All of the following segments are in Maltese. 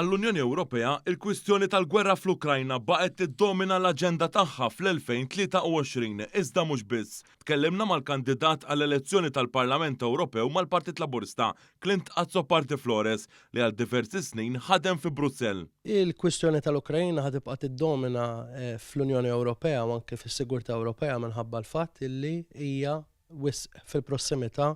Għall-Unjoni Ewropea, il-kwistjoni tal-gwerra fl-Ukrajna baqgħet tiddomina l-aġenda tagħha fl-2023, iżda mhux biss. Tkellimna mal-kandidat għall-elezzjoni tal-Parlament Ewropew mal-Partit Laburista, Clint Azzopardi Flores, li għal diversi snin ħadem fi Brussell. Il-kwistjoni tal-Ukrajna ħa tibqa' tiddomina fl-Unjoni Ewropea u anke fis-sigurtà Ewropea minħabba l-fatt illi hija wisq fil-prossimità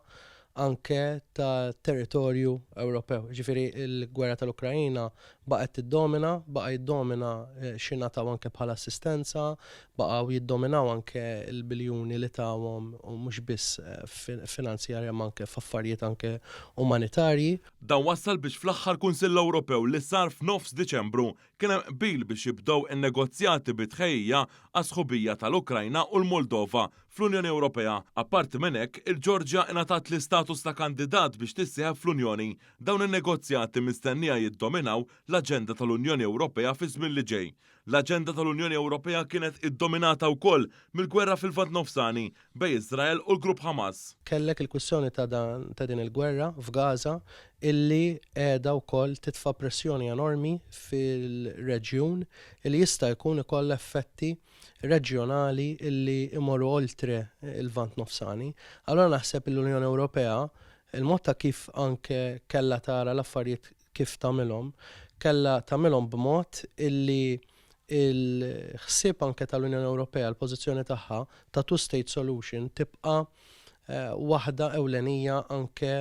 anke ta' territorju Ewropew. Ġifieri l-gwerra tal-Ukrajina baqgħet tiddomina, baqa' jiddomina x'ingħataw anke bħala assistenza, baqgħu jiddominaw anke l-biljuni li tawhom u mhux biss finanzjarja imma anke f'affarijiet anke umanitarji. Dan wassal biex fl-aħħar Kunsill Ewropew li sar f'nofs Diċembru kien hemm qbil biex jibdew in-negozjati bi tħejjija għas-sħubija tal-Ukrajna u l-Moldova fl-Unjoni Ewropea. Apparti minn hekk, il-Ġorġja ingħatat l-istatus ta' kandidat biex tissieħeb fl-Unjoni. Dawn in-negozjati mistennija jiddominaw l-aġenda tal-Unjoni Ewropea fiż-żmien li ġej. L-aġenda tal-Unjoni Ewropea kienet iddominata wkoll mill-gwerra fil-Lvant Nofsani bejn Iżrael u l-grupp Hamas. Kellek il-kwistjoni ta' dan ta' din il-gwerra f'Gaza illi qiegħda wkoll titfa' pressjoni enormi fil-reġjun illi jista' jkun ikollha effetti reġjonali illi jmorru oltre il-Lvant Nofsani. Allura naħseb illi l-Unjoni Ewropea il-mod ta' kif anke kellha tara l-affarijiet kif tagħmilhom, kellha tagħmilhom b'mod illi il-ħsieb anke tal-Unjoni Ewropea, l-pożizzjoni tagħha ta' two-state solution tibqa' waħda ewlenija anke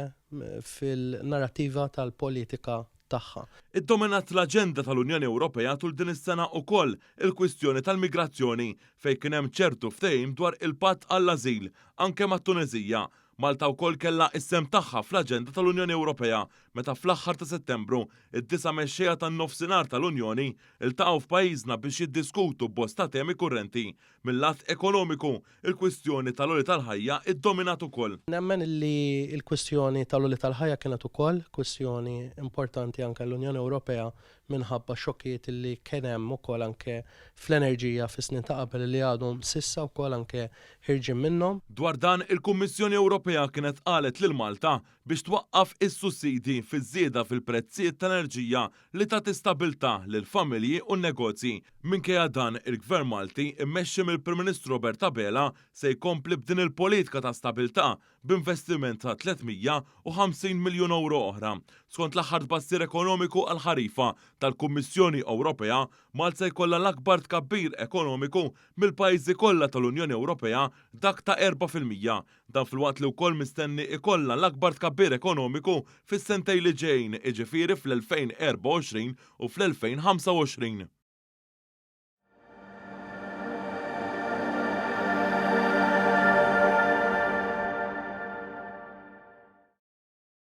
fil-narrativa tal-politika tagħha. Iddominat l-aġenda tal-Unjoni Ewropea tul din is-sena ukoll il-kwistjoni tal-migrazzjoni fejn kien hemm ċertu ftehim dwar il-Patt għall-Ażil anke mat-Tuneżija. Malta wkoll kellha s-sehem tagħha fl-aġenda tal-Unjoni Ewropea meta fl-aħħar ta' Settembru, id-disa' mexxejja tan-Nofsinhar tal-Unjoni ltaqgħu f'pajjiżna biex jiddiskutu bosta temi kurrenti. Mil-lat ekonomiku, il-kwistjoni tal-għoli tal-ħajja ddominat ukoll. Nemmen li l-kwistjoni tal-għoli tal-ħajja kienet ukoll kwistjoni importanti anke għall-Unjoni Ewropea minħabba xokkijiet li kien hemm ukoll anke fl-enerġija fis-snin ta' qabel li għadhom s'issa wkoll anke ħirġin minnhom. Dwar dan, il-Kummissjoni Ewropea kienet qalet lil Malta biex twaqqaf is-sussidji fiż-żieda fil-prezzijiet tal-enerġija li tagħti stabilità lill-familji u n-negozji. Minkejja dan, il-Gvern Malti, immexxi mill-Prim Ministru Robert Abela, se jkompli b'din il-politika ta' stabilità b'investiment ta' 350 miljun ewro oħra. Skont l-aħħar tbassir ekonomiku għall-ħarifa tal-Kummissjoni Ewropea, Malta se jkollha l-akbar tkabbir ekonomiku mill-pajjiżi kollha tal-Unjoni Ewropea, dak ta' 4%. Dan filwaqt li wkoll mistenni ikollha l-akbar tkabbir ekonomiku fis-sentejn li ġejjin, jiġifieri fl-2024 u fl-2025.